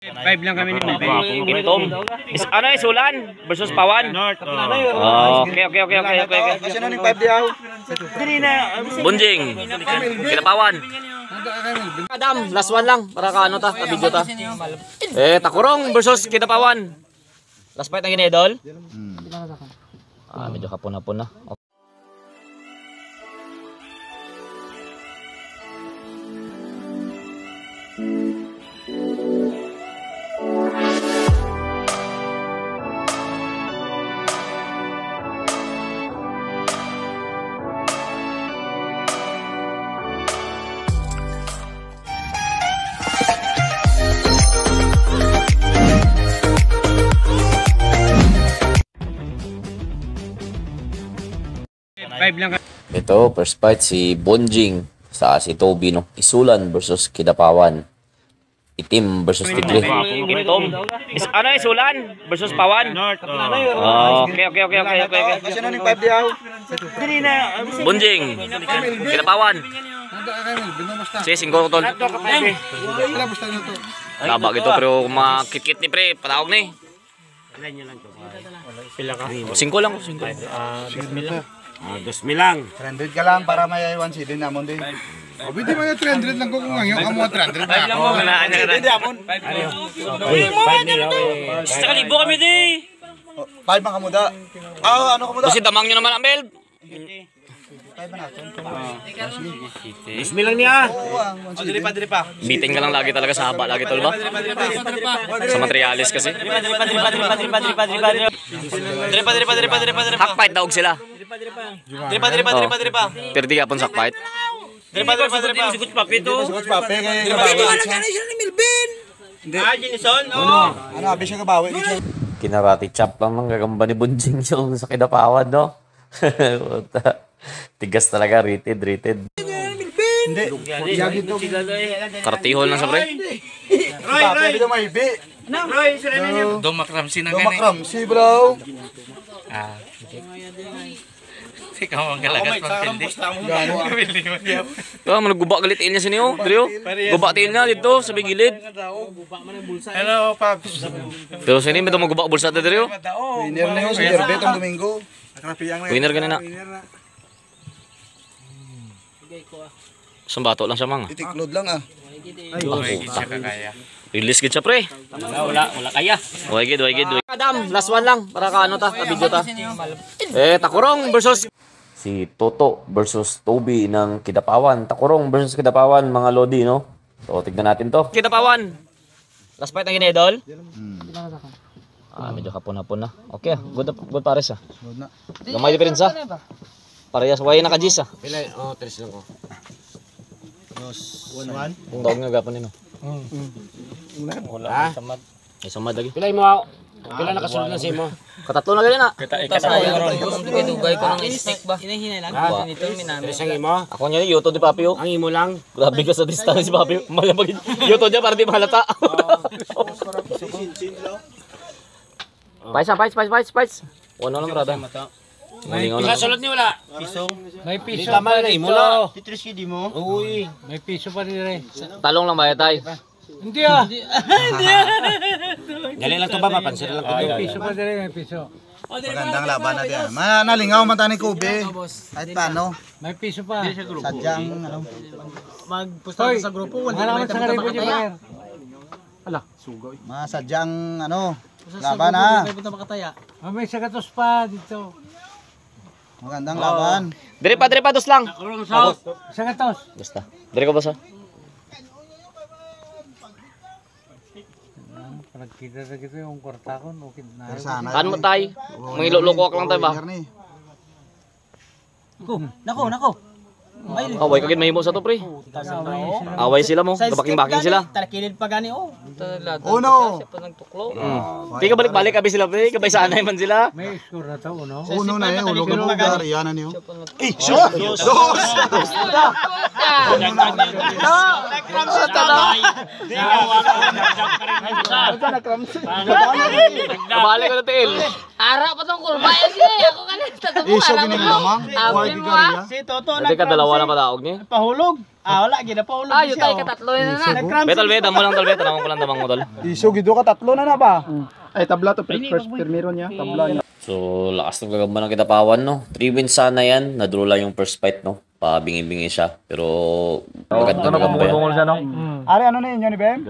5 lang kami ni Melvin. Itom. Ano yung Sulan versus Pawan? North. Okay. Kasi na ning 5 diaw. Bunjing. Kidapawan. Adam, last one lang para ka ano ta, ka video ta. Eh, Takurong versus Kidapawan. Last fight na gini, idol. Ah, medyo hapon-hapon na. Okay. Ito, first fight si Bonjing sa si Toby, no? Isulan versus Kidapawan. Itim versus Tigre. Itom. Ano yung Isulan versus Pawan? North. Okay. Kasi na ning 5 diaw. Bonjing. Kidapawan. Sige, 5 tol. Laba gitu pero makikit ni pre, patawag ni. Pila ka? 5 lang, 5. 2 lang. 300 ka lang para may 1 CD namon din. O, hindi mo yung 300 lang ko kung ang yung kamo 300 na ako. CD amon. Sa kalibo kami di. 5 man kamuda. Ah, ano kamuda? Kasi damang nyo naman ang bell. 5 man natin. 2 lang niya. Oo, 1 CD. Diri pa. Meeting ka lang lagi talaga sa haba lagi tol ba? Sa materialis kasi. Diri pa. Hack fight daog sila. Diri pa. Perdi ka pon sa fight. Diri pa. Sigut papi to. Sugot pape kay kabawi. Ah, Jinison. Oh. Ano abi siya kabawi. Kinarati chop lang ng gagamba ni Bunjing yung sa Kidapawan, no? Puta. Tigas talaga, rated. Hindi. Kartihol lang sa pre. Pape dito may bi. Roy, sila na. Domakramsi na gani. Domakramsi bro. Ikaw ang galagas pagpildi. Kapildi mo niya. Ah, managuba galit niya sinyo, Drio. Guba tiil niya dito sa may gilid. Hello, Paps. Pero sini may maguba bulsa ta Drio. Winner na yun si Jerbe tong Domingo. Winner ganina. Sambato lang siya mga. Itiklod lang ah. Uy, siya kakaya. Release gid siya pre. Wala kaya. Way gid. Adam, last one lang para ka ano ta, ka video ta. Eh, Takurong versus si Toto versus Toby ng Kidapawan. Takurong versus Kidapawan, mga lodi, no? So, tignan natin to. Kidapawan. Last fight na gini, idol. Ah, medyo hapon-hapon na. Okay, good pares ah. Good na. Gamay diferensya. Parehas way naka-G's ah. Pila? Oh, 3 lang ko. 1-1. Kung daog nga gapon nino. Wala. Ay samad lagi. Pila mo? Pila nakasunod na si mo? Katatlo na ganina. Dugay-dugay ko ng stick ba? Hinahinay lang. Ito minami. Tres ang imo. Ako niya yoto di papi oh. Ang imo lang. Grabe ka sa distance si papi. Malabag yoto niya para di mahalata. Pais. Wala lang rada. Ngalingaw na. Kasunod ni wala. May piso Tama na imo na. Uy, may piso pa rin eh. Talong lang ba tay? Hindi ah. Dali lang to ba mapansin lang to. May piso pa rin, may piso. Magandang laban na diyan. Manalingaw man tani Kobe. Kahit paano. May piso pa. Sadyang ano. Magpusta sa grupo, wala Wala naman sa karibo niya pa. Masadyang ano. Laban ah. Ah, may sagatos pa dito. Magandang laban. Dire pa dos lang. Sagatos. Basta. Dire ko basta. Nagkita sa kita yung kwarta ko, okay na. Sana. Kan mo tay. Mangiloloko lang tay ba? Winner ni. Nako. Away ka gid mahimo sa to pre. Away sila mo, baking-baking sila. Talakilid pa gani oh. Uno. Di ka balik-balik abi sila pre, kabay sanay man sila. May score na to, no? Uno na eh, ulo ka mo Ariana niyo. Eh, dos! Dos! Nabali ko na tiil. Ara pa tong kurba yan siya. Ako ka na. Iso gining lamang. Why mo ah. gigariya? Hindi ka dalawa na padaog ni. Ayo tayo katatlo na na. Be, tol, be, damo lang tol, be. Tanawang ko lang damang mo tol. Iso gido ka tatlo na na ba? Ay tabla to first primero niya, tabla niya. So, lakas ng gagamba ng Kidapawan, no? 3 wins sana yan. Na-draw lang yung first fight, no? Pabingi-bingi siya. Pero, maganda gagamba yan. Ari ano na inyo ni Bem?